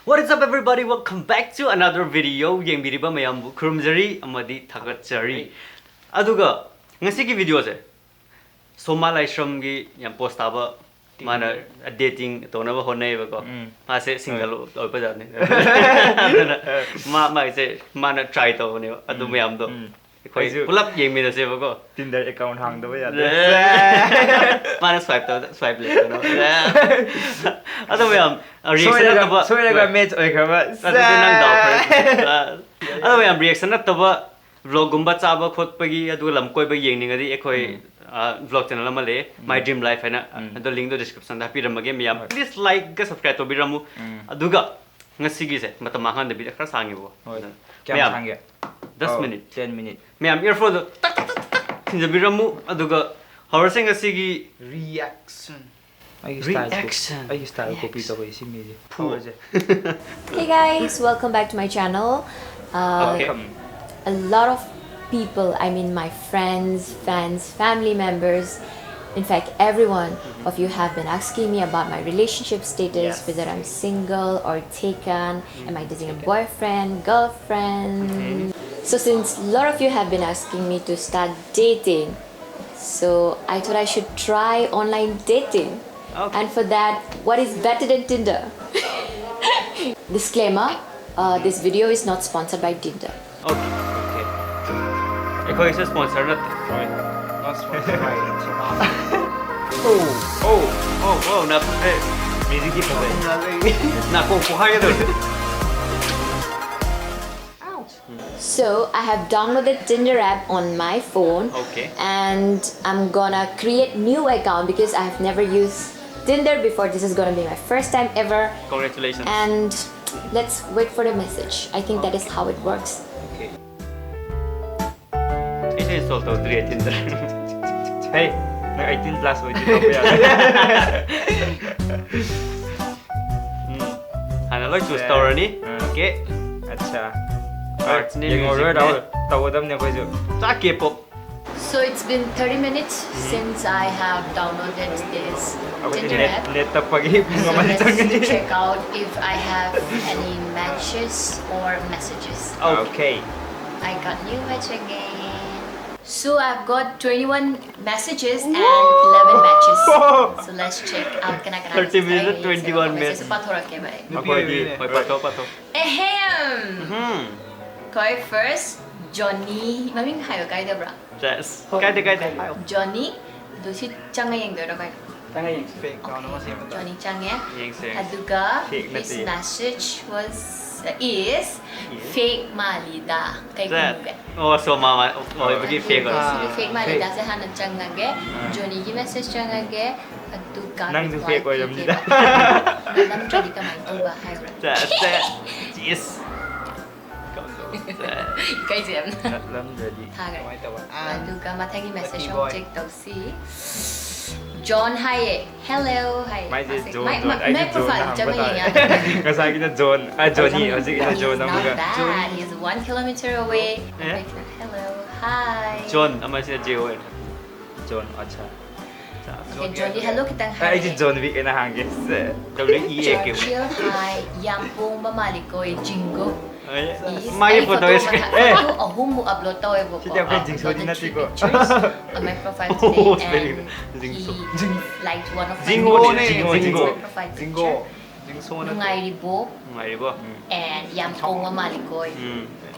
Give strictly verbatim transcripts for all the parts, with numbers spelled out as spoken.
What is up, everybody? Welcome back to another video. ꯌꯦꯡꯕꯤꯔꯤꯕ ꯃꯌꯥꯝꯕꯨ ꯈꯨꯔꯨꯝꯖꯔꯤ ꯑꯃꯗꯤ ꯊꯥꯒꯠꯆꯔꯤ꯫ ꯑꯗꯨꯒ ꯉꯁꯤꯒꯤ videoꯁꯦ ꯁꯣꯃꯥ ꯂꯥꯏꯁ꯭ꯔꯝꯒꯤ ꯌꯥꯝ post ꯇꯥꯕ, ꯃꯥꯅ dating ꯇꯧꯅꯕ ꯍꯣꯠꯅꯩꯌꯦꯕꯀꯣ꯫ ꯎꯝ. ꯃꯥꯁꯦ single ꯍꯣꯏ. ꯑꯣꯏꯕꯖꯥꯠꯅꯤ꯫ ꯑꯗꯨꯅ ꯃꯥ, ꯃꯥꯒꯤꯁꯦ ꯃꯥꯅ try ꯇꯧꯕꯅꯦꯕ꯫ ꯑꯗꯨ ꯎꯝ. ꯃꯌꯥꯝꯗꯣ ꯎꯝ. ꯑꯩꯈꯣꯏ ꯑꯩꯁꯨ ꯄꯨꯂꯞ ꯌꯦꯡꯃꯤꯟꯅꯁꯦꯕꯀꯣ꯫ Tinder account ꯍꯥꯡꯗꯕ ꯌꯥꯗꯦ꯫ ꯃꯥꯅ swipe ꯇꯧꯕꯗ, swipe left ꯇꯧꯅꯕ꯫ ꯑꯗꯣ ꯃꯌꯥꯝ, reaction ꯁꯣꯏꯔꯒ, ꯅꯠꯇꯕ, ꯁꯣꯏꯔꯒ ꯍꯣꯏ. Match ꯑꯣꯏꯈ꯭ꯔꯕ꯫ ꯑꯗꯨꯗꯤ ꯅꯪ ꯗꯥꯎ ꯐꯔꯦ꯫ ꯑꯗꯣ ꯃꯌꯥꯝ, reaction ꯅꯠꯇꯕ vlogꯒꯨꯝꯕ ꯆꯥꯕ ꯈꯣꯠꯄꯒꯤ, ꯑꯗꯨꯒ ꯂꯝ ꯀꯣꯏꯕꯒꯤ ꯌꯦꯡꯅꯤꯡꯉꯗꯤ ꯑꯩꯈꯣꯏ, ꯎꯝ. ꯑ, vlog channel ꯑꯃ ꯂꯩꯌꯦ, ꯎꯝ. My Dream Life ꯍꯥꯏꯅ꯫ ꯎꯝ. ꯑꯗꯣ linkꯗꯣ descriptionꯗ ꯍꯥꯞꯄꯤꯔꯝꯃꯒꯦ ꯃꯌꯥꯝ꯫ ꯍꯣꯏ. Please likeꯒ subscribe ꯇꯧꯕꯤꯔꯝꯃꯨ꯫ ꯎꯝ. ꯑꯗꯨꯒ ꯉꯁꯤꯒꯤꯁꯦ ꯃꯇꯝ ꯃꯥꯡꯍꯟꯗꯕꯤꯗ ꯈꯔ ꯁꯥꯡꯉꯦꯕꯀꯣ꯫ ꯍꯣꯏ. ꯑꯗꯨꯅ ꯀꯌꯥꯝ ꯃꯌꯥꯝ, ꯁꯥꯡꯒꯦ? ꯗꯁ ꯑꯣ, minute. Ten minute. ꯃꯌꯥꯝ earphoneꯗꯣ ꯇꯛ ꯇꯛ ꯇꯛ ꯇꯛ ꯇꯛ ꯊꯤꯟꯖꯕꯤꯔꯝꯃꯨ, ꯑꯗꯨꯒ ꯍꯧꯔꯁꯦ ꯉꯁꯤꯒꯤ reaction. ꯑꯩꯒꯤ style copy, reaction. ꯑꯩꯒꯤ style copy reaction ꯇꯧꯋꯦ ꯁꯤ ꯃꯤꯁꯦ꯫ ꯐꯨ꯫ ꯍꯧꯔꯁꯦ꯫ Hey guys, welcome back to my channel. Uh, okay. A lot of people, I mean my friends, fans, family members, in fact everyone of you have been asking me about my relationship status, yes, whether I'm single or taken, am I dating a boyfriend, girlfriend. Mm-hmm. So since a lot of you have been asking me to start dating, so I thought I should try online dating. Okay. And for that, what is better than Tinder? Disclaimer, uh, this video is not sponsored by Tinder. Okay, okay. ꯑꯩꯈꯣꯏꯁꯨ sponsor ꯅꯠꯇꯦ꯫ ꯍꯣꯏ. Not sponsored by Tinder. Oh, oh, oh, oh, ꯅꯥ-, ꯑꯦ, musicꯇꯤ ꯐꯖꯩ꯫ ꯅꯥꯀꯣꯡ ꯄꯣꯛꯈꯥꯏꯒꯗꯧꯔꯦ꯫ So, I have downloaded Tinder app on my phone. Okay. And I'm gonna create new account because I have never used Tinder before. This is gonna be my first time ever. Congratulations. And let's wait for the message. I think that is how it works. Okay. ꯑꯩꯁꯨ install ꯇꯧꯗ꯭ꯔꯤ Tinder. Hey, ꯅꯪ eighteen plus ꯑꯣꯏꯗꯤ ꯇꯧꯕ ꯌꯥꯗꯦ꯫ ꯎꯝ. ꯍꯥꯟꯅ ꯂꯣꯏ choose ꯇꯧꯔꯅꯤ꯫ ꯎꯝ. Okay. ꯑꯠꯆꯥ꯫ Arts ꯅꯦ, ꯌꯦꯡꯍꯧꯔꯣꯏ, music ꯅꯦ꯫ ꯇꯧ-, ꯇꯧꯒꯗꯕꯅꯦ ꯑꯩꯈꯣꯏꯁꯨ꯫ ꯆꯥ K-pop꯫ So it's been thirty minutes since I have downloaded this Tinder net, app. Net ꯇꯞꯄꯒꯤ ꯄꯨꯡ So ꯑꯃ let's ꯆꯪꯒꯅꯤ. Check out if I have any matches or messages. Okay. I got new match again. So I've got twenty-one messages and eleven matches. So let's check out ꯀꯅꯥ ꯀꯅꯥ Thirty minutes, ꯑꯩ twenty-one ꯃꯦꯁꯦꯖꯁꯦ match. ꯄꯥꯊꯣꯔꯛꯀꯦꯕ ꯑꯩ꯫ ꯑꯩꯈꯣꯏꯗꯤ ꯍꯣꯏ ꯄꯥꯊꯣꯛ ꯄꯥꯊꯣꯛ. Ahem. ꯎꯝ. ꯀꯣꯏ first Johnny ꯃꯃꯤꯡ ꯍꯥꯏꯕ ꯀꯥꯏꯗꯕ꯭ꯔꯥ? Yes. ꯀꯥꯏꯗꯦ ꯀꯥꯏꯗꯦ ꯍꯥꯏꯌꯣ. Johnny ꯑꯗꯨ ꯁꯤ ꯆꯪꯉ ꯌꯦꯡꯗꯣꯏꯔꯣ ꯀꯩꯅꯣ? ꯆꯪꯉ ꯌꯦꯡꯁꯤ ꯐꯦꯛ ꯑꯦꯀꯥꯎꯟ ꯑꯃ ꯁꯦꯝꯕꯗ. Johnny ꯆꯪꯉꯦ꯫ ꯌꯦꯡꯁꯦ. ꯑꯗꯨꯒ Fake his ꯅꯠꯇꯦ. Message was is fake ꯃꯥꯜꯂꯤꯗ꯫ ꯀꯩꯒꯨꯝꯕ ꯑꯣ ꯁꯣ ꯃꯥ ꯑꯣꯏꯕꯒꯤ fake ꯑꯣꯏ. ꯁꯤꯒꯤ fake ꯃꯥꯜꯂꯤꯗꯥꯁꯦ ꯍꯥꯟꯅ ꯆꯪꯉꯒꯦ꯫ ꯑꯥ. Johnnyꯒꯤ message ꯆꯪꯉꯒꯦ꯫ ꯑꯗꯨꯒ ꯅꯪꯁꯨ reply fake ꯑꯣꯏꯔꯝꯅꯤꯗ. ꯄꯤꯒꯦꯕ꯫ ꯅꯠꯂꯝꯗ꯭ꯔꯗꯤ ꯀꯃꯥꯏꯅ ꯇꯧꯕ ꯍꯥꯏꯕ꯭ꯔꯥ? ꯆꯠꯁꯦ. Yes. ꯏꯀꯥꯏꯖꯩ ꯌꯥꯝꯅ꯫ ꯅꯠꯂꯝꯗ꯭ꯔꯗꯤ. ꯊꯥꯈ꯭ꯔꯦ꯫ ꯀꯃꯥꯏꯅ ꯇꯧꯕ? ꯑꯗꯨꯒ ꯃꯊꯪꯒꯤ message Lucky ꯑꯃꯨꯛ boy. Check ꯇꯧꯁꯤ꯫ John ꯍꯥꯏꯌꯦ꯫ Hello ꯍꯥꯏꯌꯦ꯫ ꯃꯥꯏꯁꯦ ꯃꯥꯁꯦ- John, ꯃꯥꯏ- John. ꯃꯥ- ꯑꯩꯁꯦ ꯃꯥꯏ John profile ꯍꯪꯕ ꯆꯪꯉ ꯇꯥꯕꯅꯦ. ꯌꯦꯡꯉꯦ꯫ ꯉꯁꯥꯏꯒꯤꯅ John, ꯑ, Johnny, ꯍꯧꯖꯤꯛꯀꯤꯅ John ꯑꯃꯒ. Bad. He is one kilometer away. Eh? Hello, hi. John, ꯑꯃꯁꯤꯅ J O N. John, ꯑꯠꯁꯥ. Okay, Johnny hello ꯈꯤꯇꯪ ꯑꯩ ꯑꯩꯁꯦ ꯍꯥꯏꯔꯛꯑꯦ꯫ John Wick ꯑꯅ ꯍꯥꯡꯒꯦ. ꯁꯦ, W E A K. Churchill, hi. ꯌꯥꯝ ꯄꯣꯡꯕ ꯃꯥꯜꯂꯤꯀꯣ, ꯖꯤꯡꯒꯣ꯫ ꯑꯩ- Is ꯃꯥꯒꯤ ꯑꯩ photo photo ꯏꯁ-, ꯃꯊꯛ- ꯑꯦ! photo ꯑꯍꯨꯝꯃꯨꯛ upload ꯇꯧꯋꯦꯕꯀꯣ꯫ ꯁꯤꯗꯤ ꯑꯩꯈꯣꯏ ꯖꯤꯡꯁꯣꯗꯤ ꯑꯗꯨꯗ ꯅꯠꯇꯦꯀꯣ. Three pictures on my profile Oh, today, spelling. and ꯖꯤꯡꯁꯣ. he liked one of my ꯖꯤꯡꯒꯣ, pictures ꯖꯤꯡꯒꯣ, on ꯖꯤꯡꯒꯣ. my profile ꯖꯤꯡꯒꯣ. picture. ꯖꯤꯡꯁꯣ ꯅꯠꯇꯦ. ꯅꯨꯡꯉꯥꯏꯔꯤꯕꯣ? ꯅꯨꯡꯉꯥꯏꯔꯤꯕꯣ? And ꯌꯥꯝ ꯄꯣꯡꯕ ꯃꯥꯜꯂꯤꯀꯣ꯫ ꯎꯝ.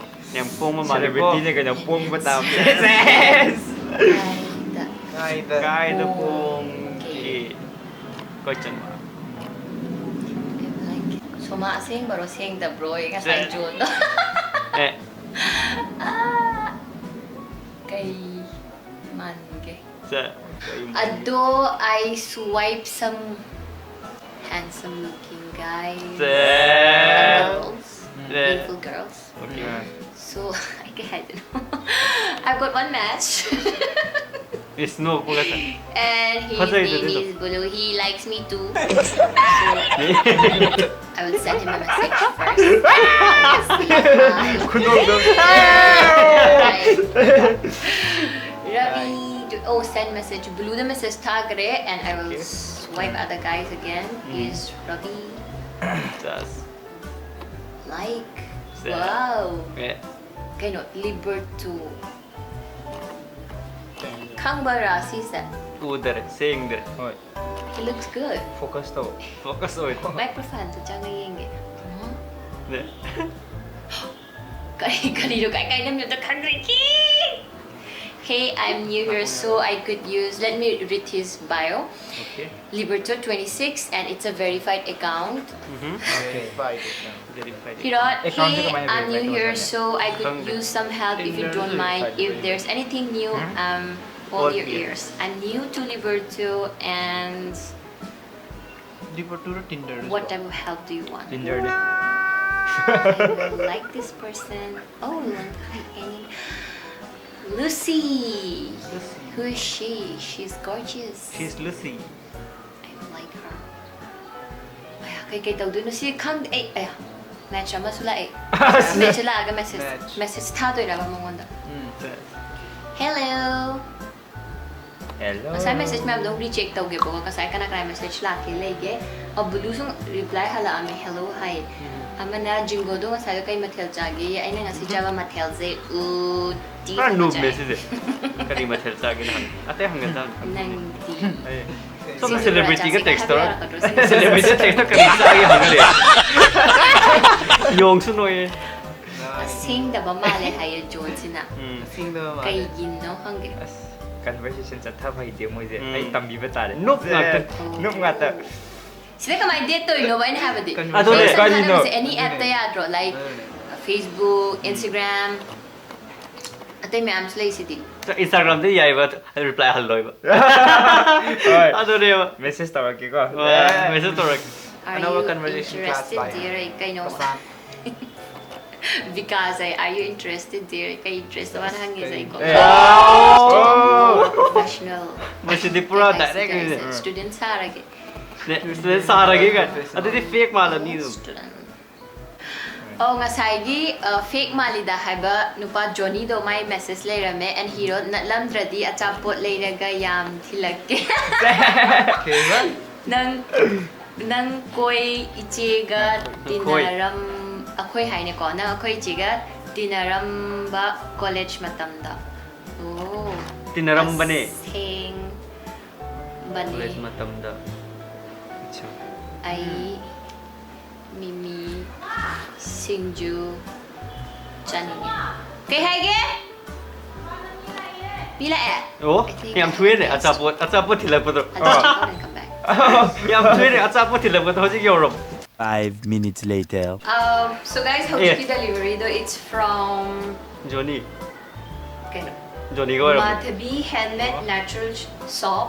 ꯌꯥꯝ ꯄꯣꯡꯕ ꯃꯥꯜꯂꯤꯀꯣ. Celebrityꯅꯦ ꯀꯩꯅꯣ, ꯄꯣꯡꯕ ꯇꯥꯕꯅꯦ꯫ ꯀꯥꯏꯗ? ꯀꯥꯏꯗ? ꯀꯥꯏꯗ ꯄꯣꯡꯒꯦ? ꯄꯣꯡꯒꯦ? Question mark. Like, ꯁꯣꯃꯥ ꯑꯁꯦꯡꯕꯔꯣ ꯁꯦꯡꯗꯕ꯭ꯔꯣ? ꯑꯩ ꯉꯁꯥꯏ ꯁꯦ- ꯖꯣꯟꯗꯣ꯫ ꯑꯦ, ꯑꯥ, ꯀꯩ ꯃꯥꯟꯒꯦ? ꯁꯦ. ꯑꯗꯣ, I swipe some handsome looking guys say. and girls, say. beautiful girls. Okay. So, ꯑꯩ ꯀꯩ ꯍꯥꯏꯗꯣꯏꯅꯣ? I've got one match. Is no, ꯄꯨꯒꯠꯇ. And his ꯐꯖꯩ, name ꯐꯖꯩ. Is Bulu. He likes me too. So, I will send him a message first. Say hi. ꯈꯨꯅꯣꯛꯗꯣ. Hi. Ravi, do, oh, send message. Blue the message ꯊꯥꯈ꯭ꯔꯦ, and I will swipe other guys again. Is Ravi Just like? Yeah. Wow. Yeah. ꯀꯩꯅꯣ, Liberto. ꯈꯪꯕꯔꯥ ꯁꯤꯁꯦ? ꯎꯗꯔꯦ, ꯁꯦꯡꯗ꯭ꯔꯦ. ꯍꯣꯏ, He looks good. focus ꯇꯧ. Focus ꯑꯣꯏ. Microphone ꯗ ꯆꯪꯉ ꯌꯦꯡꯒꯦ. ꯅꯦ. ꯀꯔꯤ ꯀꯔꯤꯅꯣ ꯀꯥꯏ ꯀꯥꯏ ꯅꯝꯃꯤꯅꯣ ꯈꯪꯗ꯭ꯔꯦ꯫ Hey, I'm new here, so I could use. Let me read his bio. Okay. Liberto twenty-six, and it's a verified account. Mhm. Okay. Verified. Hirot, Account hey, ka ba yung I'm new verified here, mo? So I could use some help if you don't mind. If there's anything new, I'm all your ears. I'm new to Liberto and Liberto Tinder. What type of help do you want? Tinder. I like this person. Oh, hi, Annie. Lucy. Who is she? She's gorgeous. She's Lucy. I like her. ꯑꯌꯥ, ꯀꯩꯀꯩ ꯇꯧꯗꯣꯏꯅꯣ ꯁꯤ ꯈꯪꯗꯦ ꯑꯩ꯫ ꯑꯌꯥ, match ꯑꯃꯁꯨ ꯂꯥꯛꯑꯦ꯫ Match ꯂꯥꯛꯑꯒ message Match. Message ꯊꯥꯗꯣꯏꯔꯕ ꯃꯉꯣꯟꯗ? Mm. Hello. Hello. ꯉꯁꯥꯏ message ꯃꯌꯥꯝꯗꯣ ꯑꯃꯨꯛ recheck ꯇꯧꯒꯦꯕꯀꯣ꯫ ꯉꯁꯥꯏ ꯀꯅꯥ ꯀꯅꯥ message ꯂꯥꯛꯀꯦ ꯂꯩꯒꯦ꯫ ꯑ, Blue ꯁꯨ reply ꯍꯜꯂꯛꯑꯝꯃꯦ, hello ꯍꯥꯏꯌꯦ꯫ ꯑꯃꯅ Jingo ꯗꯣ ꯉꯁꯥꯏꯗꯣ ꯀꯩ ꯃꯊꯦꯜ ꯆꯥꯒꯦ? ꯑꯩꯅ ꯉꯁꯤ ꯆꯥꯕ ꯃꯊꯦꯜꯁꯦ ꯎꯇꯤ ꯄꯨꯔꯥ ꯊꯣꯡꯕ noobꯅꯦ ꯆꯥꯏ꯫ ꯁꯤꯁꯦ꯫ ꯀꯔꯤ ꯃꯊꯦꯜ ꯆꯥꯒꯦꯅ ꯍꯪꯉꯦ꯫ ꯑꯇꯩ ꯍꯪꯒꯦ ꯇꯥ꯫ ꯅꯪꯗꯤ꯫ ꯑꯩ ꯁꯤꯡꯖꯨ ꯁꯣꯝꯗ ꯕꯣꯔꯥ celebrity ꯒ ꯆꯥꯁꯦ text ꯇꯧꯔ꯫ ꯍꯥꯏꯕ ꯌꯥꯔꯛꯀꯗ꯭ꯔꯣ? Celebrity ꯗ text ꯇꯧꯔ ꯀꯔꯤ ꯆꯥꯒꯦ ꯍꯪꯉꯦ꯫ ꯌꯣꯡꯁꯨ ꯅꯣꯏꯌꯦ꯫ ꯑꯁꯦꯡꯗꯕ ꯃꯥꯜꯂꯦ ꯍꯥꯏꯌꯦ ꯖꯣꯟꯁꯤꯅ꯫ ꯎꯝ꯫ ꯑꯁꯦꯡꯗꯕ ꯃꯥꯜꯂꯦ꯫ ꯀꯩꯒꯤꯅꯣ ꯈꯪꯗꯦ꯫ ꯑꯁ, conversation ꯆꯠꯊꯕ ꯍꯩꯇꯦ ꯃꯣꯏꯁꯦ꯫ ꯎꯝ꯫ ꯑꯩ ꯇꯝꯕꯤꯕ ꯇꯥꯔꯦ꯫ Noob ꯉꯥꯛꯇ꯫ Noob ꯉꯥꯛꯇ꯫ ꯁꯤꯗ ꯀꯃꯥꯏꯅ date ꯇꯧꯔꯤꯅꯣꯕ ꯑꯩꯅ ꯍꯥꯏꯕꯗꯤ? ꯑꯗꯨꯅꯦ, Text ꯀꯔꯤꯅꯣ? ꯊꯥꯅꯕꯁꯦ any app ꯇ ꯑꯗꯨꯅꯦ꯫ ꯌꯥꯗ꯭ꯔꯣ? Like ꯑꯗꯨꯅꯦ꯫ Facebook, Instagram, ꯑꯇꯩ ꯃꯌꯥꯝꯁꯨ ꯂꯩꯁꯤꯗꯤ꯫ Instagram ꯗ ꯌꯥꯏꯕ reply ꯍꯜꯂꯣꯏꯕ꯫ ꯍꯣꯏ꯫ ꯑꯗꯨꯅꯦꯕ꯫ Message ꯇꯧꯔꯛꯀꯦꯀꯣ꯫ Message ꯇꯧꯔꯛꯀꯦ꯫ Are ꯑꯅꯧꯕ you conversation class interested, ꯂꯥꯛꯑꯦ꯫ Dear? ꯑꯩ ꯀꯩꯅꯣ? ꯄ꯭ꯔꯁꯥꯟ꯫ ꯕꯤꯀꯥꯁ ꯍꯥꯏ, are you interested, dear? ꯀꯩ interest ꯋꯥꯅ ꯍꯪꯉꯤꯁꯦ ꯑꯩꯀꯣ? ꯑꯦ꯫ ꯑꯣ! Professional. ꯃꯁꯤꯗꯤ ꯄꯨꯔꯥ ꯀꯩ ꯍꯥꯏꯁꯤ, direct ꯀꯩ ꯍꯥꯏꯁꯤ? ꯅꯤꯅꯦ꯫ Student ꯁꯥꯔꯒꯦ꯫ ꯅꯦ, student ꯁꯥꯔꯒꯦ ꯀꯥꯏ꯫ ꯑꯗꯨꯗꯤ fake ꯃꯥꯜꯂꯅꯤ ꯑꯗꯨꯝ꯫ Student. ꯑꯣ, ꯉꯁꯥꯏꯒꯤ ꯐꯦꯛ ꯃꯥꯂꯤꯗ ꯍꯥꯏꯕ ꯅꯨꯄꯥ ꯖꯣꯅꯤꯗꯣ ꯃꯥꯏ ꯃꯦꯁꯦꯖ ꯂꯩꯔꯝꯃꯦ, ꯑꯦꯟ ꯍꯤꯔꯣ ꯅꯠꯂꯝꯗ꯭ꯔꯗꯤ ꯑꯆꯥꯄꯣꯠ ꯂꯩꯔꯒ ꯌꯥꯝ ꯊꯤꯜꯂꯛꯀꯦ꯫ ꯀꯩꯕ? ꯅꯪ ꯅꯪ ꯀꯣꯏ ꯏꯆꯦꯒ ꯑꯩꯈꯣꯏ꯫ ꯇꯤꯟꯅꯔꯝ ꯑꯩꯈꯣꯏ ꯍꯥꯏꯅꯦꯀꯣ, ꯅꯪ ꯑꯩꯈꯣꯏ ꯏꯆꯦꯒ ꯇꯤꯟꯅꯔꯝꯕ ꯀꯣꯂꯦꯖ ꯃꯇꯝꯗ꯫ ꯑꯣ꯫ ꯇꯤꯟꯅꯔꯝꯕꯅꯦ꯫ ꯑꯁꯦꯡꯕꯅꯦ꯫ ꯀꯣꯂꯦꯖ ꯃꯇꯝꯗ꯫ ꯑꯠꯁꯥ꯫ ꯑꯩ ꯃꯤꯃꯤ ꯁꯤꯡꯖꯨ ꯆꯥꯅꯤꯡꯉꯦ꯫ ꯀꯩ ꯍꯥꯏꯒꯦ? ꯃꯤ ꯂꯥꯛꯑꯦ? ꯑꯣ, I think ꯌꯥꯝ I ꯊꯨꯏꯅꯦ have ꯑꯆꯥꯄꯣꯠ ꯑꯆꯥꯄꯣꯠ ꯊꯤꯜꯂꯛꯄꯗꯣ꯫ I'll just go and come back. ꯌꯥꯝ ꯊꯨꯏꯅꯦ ꯑꯆꯥꯄꯣꯠ ꯊꯤꯜꯂꯛꯄꯗꯣ, ꯍꯧꯖꯤꯛ ꯌꯧꯔꯕ꯫ Five minutes later. Um, so guys, ꯍꯧꯖꯤꯛꯀꯤ deliveryꯗꯣ it's from ꯖꯣꯅꯤ꯫ ꯀꯩꯅꯣ? ꯖꯣꯅꯤꯒ ꯑꯣꯏꯔꯝꯃꯦ꯫ ꯃꯥꯙꯕꯤ Handmade Natural Shop꯫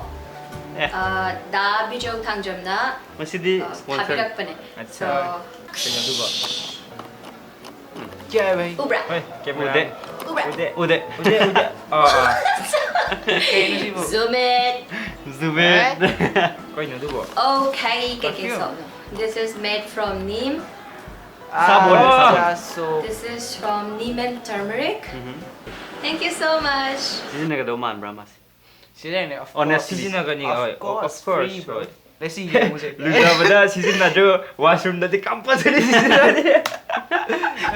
ꯑꯦ꯫ ꯑ, ꯗꯥ ꯕꯤꯖꯣꯡ ꯊꯥꯡꯖꯝꯅ ꯃꯁꯤꯗꯤ ꯑ, sponsor꯫ ꯊꯥꯕꯤꯔꯛꯄꯅꯦ꯫ ꯑꯠꯆꯥ꯫ So, ꯀꯩꯅꯣꯗꯨꯕꯣ? क्या है भाई? ꯎꯕ꯭ꯔꯥ? ꯍꯣꯏ, ꯎꯗꯦ꯫ ꯎꯕ꯭ꯔꯥ? ꯎꯗꯦ꯫ ꯎꯗꯦ꯫ ꯎꯗꯦ, ꯎꯗꯦ꯫ ꯑꯥ, ꯑꯥ꯫ Zoom it. ꯖꯨꯕꯦ꯫ ꯀꯩꯅꯣ ꯑꯗꯨꯕꯣ? Okay, ꯀꯩꯀꯩ Perfume. soap? This is made from neem. ꯁꯥꯕꯣꯟꯅꯦ, Ah, ꯁꯥꯕꯣꯟ꯫ so This is from neem and turmeric. Um. Thank you so much. ꯁꯤꯖꯤꯟꯅꯒꯗꯧ ꯃꯥꯟꯕ꯭ꯔꯥ ꯃꯥꯁꯦ? ꯁꯤꯖꯤꯟꯅꯒꯅꯤ, of Honestly. course, ꯁꯤꯖꯤꯟꯅꯒꯅꯤ, Of ꯍꯣꯏ, course, of course, free, bro. bro. Let's see, ꯌꯦꯡꯉꯨꯁꯦ. ꯂꯨꯖꯕꯗ ꯁꯤꯖꯤꯟꯅꯗ꯭ꯔꯣ? Washroomꯗꯗꯤ compulsory ꯁꯤꯖꯤꯟꯅꯅꯤ꯫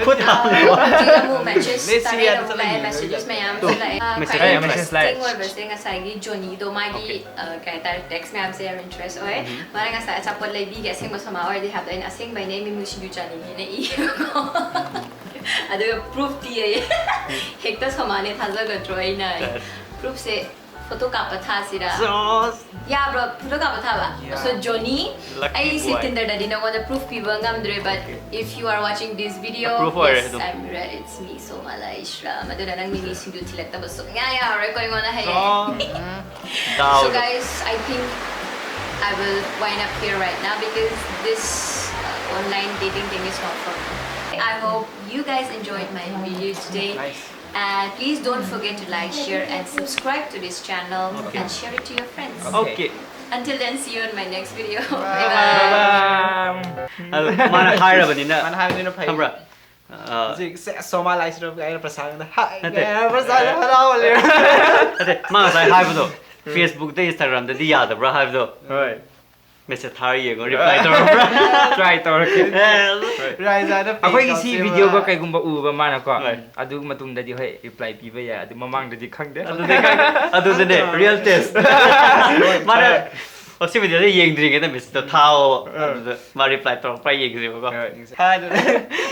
ꯈꯨꯠ ꯍꯥꯝꯃꯣ꯫ ꯍꯧꯖꯤꯛ ꯑꯃꯨꯛ message Let's see, ꯇꯔꯦꯠ ꯑꯗꯨ ꯑꯃꯨꯛ ꯂꯥꯛꯑꯦ, ꯂꯩꯌꯦ, messages ꯑꯗꯨ ꯃꯌꯥꯝ ꯇꯨ, ꯑꯃ ꯂꯥꯛꯑꯦ꯫ ꯑ, message ꯈ꯭ꯋꯥꯏꯗꯒꯤ ꯂꯥꯛꯑꯦ, message ꯂꯥꯛꯑꯦ꯫ Interesting ꯑꯣꯏꯕꯁꯦ ꯉꯁꯥꯏꯒꯤ ꯖꯣꯅꯤꯗꯣ ꯃꯥꯒꯤ, Okay. ꯑ, ꯀꯩ ꯍꯥꯏꯇꯥꯔꯦ, text ꯃꯌꯥꯝꯁꯦ ꯌꯥꯝ interest ꯑꯣꯏ꯫ ꯎꯝ꯫ ꯃꯥꯅ ꯉꯁꯥꯏ ꯑꯆꯥꯄꯣꯠ ꯂꯩꯕꯤꯒꯦ, ꯑꯁꯦꯡꯕ ꯁꯣꯃꯥ ꯑꯣꯏꯔꯗꯤ ꯍꯥꯏꯕꯗꯣ ꯑꯩꯅ ꯑꯁꯦꯡꯕꯩꯅꯦ ꯃꯤꯃꯤ ꯁꯤꯡꯖꯨ ꯆꯥꯅꯤꯡꯉꯦꯅ ꯏꯌꯦꯕꯀꯣ꯫ ꯑꯗꯨꯒ proof ꯇꯤ ꯑꯩ ꯍꯦꯛꯇ ꯁꯣꯃꯥꯅꯦ ꯊꯥꯖꯒꯗ꯭ꯔꯣ ꯑꯩꯅ? Yes. Proofꯁꯦ photo ꯀꯥꯞꯄ ꯊꯥꯁꯤꯔꯥ? Sauce. ꯌꯥꯕ꯭ꯔꯣ? Photo ꯀꯥꯞꯄ ꯊꯥꯕ? Yeah. So, ꯖꯣꯅꯤ, Lucky ꯑꯩꯁꯦ boy. Tinderꯗꯗꯤ ꯅꯉꯣꯟꯗ proof ꯄꯤꯕ ꯉꯝꯗ꯭ꯔꯦ, but Okay. if you are watching this video, Proof ꯑꯣꯏꯔꯦ yes, ꯑꯗꯨꯝ꯫ I'm ready. It's me, Soma Laishram. ꯑꯗꯨꯅ ꯅꯪ ꯃꯤꯃꯤ ꯁꯤꯡꯖꯨ ꯊꯤꯜꯂꯛꯇꯕ ꯁꯨꯡꯌꯥ ꯌꯥꯔꯔꯣꯏꯀꯣ ꯑꯩꯉꯣꯟꯗ ꯍꯌꯦꯡ꯫ Sauce. So ꯗꯥꯎꯗꯣ꯫ guys, I think I will wind up here right now because this uh, online dating thing is not for me. I hope you guys enjoyed my video today. Nice. And please don't forget to like, share, and subscribe to this channel Okay. and share it to your friends. Okay. Until then, see you in my next video. ꯑꯗꯨ ꯃꯥꯅ ꯍꯥꯏꯔꯕꯅꯤꯅ ꯃꯥꯅ ꯍꯥꯏꯕꯅꯤꯅ ꯐꯩ꯫ ꯈꯪꯕ꯭ꯔꯥ? ꯑ, ꯍꯧꯖꯤꯛ ꯁꯦ ꯁꯣꯃꯥ ꯂꯥꯏꯁ꯭ꯔꯝꯒ ꯑꯩꯅ ꯄ꯭ꯔꯁꯥꯟꯗ ꯍꯥꯏ ꯅꯠꯇꯦ꯫ ꯄ꯭ꯔꯁꯥꯟꯗ ꯍꯔꯥꯎꯍꯜꯂꯦ꯫ ꯅꯠꯇꯦ, ꯃꯥ ꯉꯁꯥꯏ ꯍꯥꯏꯕꯗꯣ, Facebook-ꯇ Instagram-ꯗꯗꯤ ꯌꯥꯗꯕ꯭ꯔꯥ ꯍꯥꯏꯕꯗꯣ, ꯍꯣꯏ message ꯊꯥꯔ ꯌꯦꯡꯉꯣ, reply ꯇꯧꯔꯛꯄ꯭ꯔꯥ? Try ꯇꯧꯔꯛꯀꯦ꯫ ꯑꯦ, ꯔꯥꯏꯖꯥꯗ ꯑꯩꯈꯣꯏꯒꯤ ꯁꯤ video-ꯒ ꯀꯩꯒꯨꯝꯕ ꯎꯕ ꯃꯥꯅꯀꯣ, ꯍꯣꯏ꯫ ꯑꯗꯨ ꯃꯇꯨꯡꯗꯗꯤ ꯍꯣꯏ reply ꯄꯤꯕ ꯌꯥꯏ, ꯑꯗꯨ ꯃꯃꯥꯡꯗꯗꯤ ꯈꯪꯗꯦ꯫ ꯑꯗꯨꯗꯤ ꯈꯪ-, ꯑꯗꯨꯗꯅꯦ real test꯫ ꯃꯥꯅ ꯑꯣ, ꯁꯤ video-ꯗ ꯌꯦꯡꯗ꯭ꯔꯤꯉꯩꯗ message-ꯇꯣ ꯊꯥꯑꯣ, ꯑꯗꯨꯗ ꯃꯥ reply ꯇꯧꯔꯛꯄ꯭ꯔꯥ ꯌꯦꯡꯁꯦꯕꯀꯣ꯫ ꯍꯣꯏ꯫ ꯍꯥꯏꯗꯅ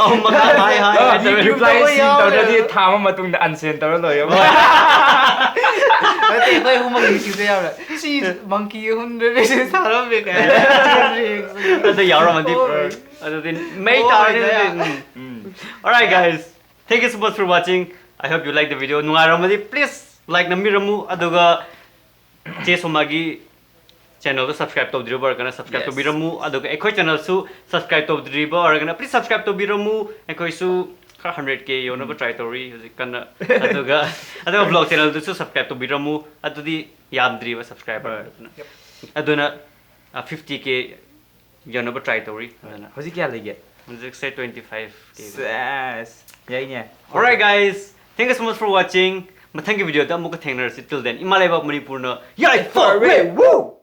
ꯑꯍꯨꯝ ꯃꯈꯥ ꯍꯥꯏ ꯍꯥꯏ ꯍꯥꯏ ꯇꯧꯔꯦ꯫ Reply ꯇꯧꯕ ꯁꯤ ꯌꯥꯎꯔꯦ꯫ ꯇꯧꯔꯗꯤ ꯊꯥ ꯑꯃ ꯃꯇꯨꯡꯗ unsend ꯇꯧꯔ ꯂꯣꯏꯔꯦ꯫ ꯅꯠꯇꯦ, ꯑꯩꯈꯣꯏ ꯑꯍꯨꯝꯃꯛ ꯅꯨꯡꯁꯤꯕ ꯌꯥꯎꯔꯦ꯫ ꯁꯤ monkey ꯑꯍꯨꯝꯗ message ꯊꯥꯔꯝꯃꯦ ꯀꯥꯏꯅ꯫ ꯑꯗ ꯌꯥꯎꯔꯝꯃꯗꯤ ꯍꯣꯏ꯫ ꯑꯗꯨꯗꯤ ꯃꯩ ꯍꯣꯏ, ꯇꯥꯔꯅꯤ ꯗꯌꯥ꯫ ꯑꯗꯨꯗꯤ꯫ ꯎꯝ꯫ Alright guys, thank you so much for watching. I hope you like the video. ꯅꯨꯡꯉꯥꯏꯔꯝꯃꯗꯤ please like ꯅꯝꯕꯤꯔꯝꯃꯨ, ꯑꯗꯨꯒ ꯆꯦ ꯁꯣꯃꯥꯒꯤ channel-ꯗꯣ subscribe ꯇꯧꯗ꯭ꯔꯤꯕ ꯑꯣꯏꯔꯒꯅ subscribe Yes. ꯇꯧꯕꯤꯔꯝꯃꯨ, ꯑꯗꯨꯒ ꯑꯩꯈꯣꯏ channel-ꯁꯨ subscribe ꯇꯧꯗ꯭ꯔꯤꯕ ꯑꯣꯏꯔꯒꯅ please subscribe ꯇꯧꯕꯤꯔꯝꯃꯨ꯫ ꯑꯩꯈꯣꯏꯁꯨ ꯈꯔ hundred K ꯌꯧꯅꯕ try ꯇꯧꯔꯤ ꯍꯧꯖꯤꯛ ꯀꯟꯅ꯫ ꯑꯗꯨꯒ ꯑꯗꯨꯒ vlog channel-ꯗꯨꯁꯨ subscribe ꯇꯧꯕꯤꯔꯝꯃꯨ꯫ ꯑꯗꯨꯗꯤ ꯌꯥꯝꯗ꯭ꯔꯤꯕ subscriber ꯍꯣꯏ꯫ ꯑꯗꯨꯅ꯫ ꯑꯗꯨꯅ, ꯑ, fifty K ꯌꯧꯅꯕ try ꯇꯧꯔꯤ ꯑꯗꯨꯅ꯫ ꯍꯧꯖꯤꯛ ꯀꯌꯥ ꯂꯩꯒꯦ? ꯍꯧꯖꯤꯛꯁꯦ twenty five K꯫ ꯁꯦꯁ, ꯌꯥꯏꯅꯦ꯫ Alright guys, thank you so much for watching. ꯃꯊꯪꯒꯤ video-ꯗ ꯑꯃꯨꯛꯀ ꯊꯦꯡꯅꯔꯁꯤ꯫ Till then, ꯏꯃꯥ ꯂꯩꯕꯥꯛ ꯃꯅꯤꯄꯨꯔꯅ ꯌꯥꯏꯐꯔꯦ! Woo!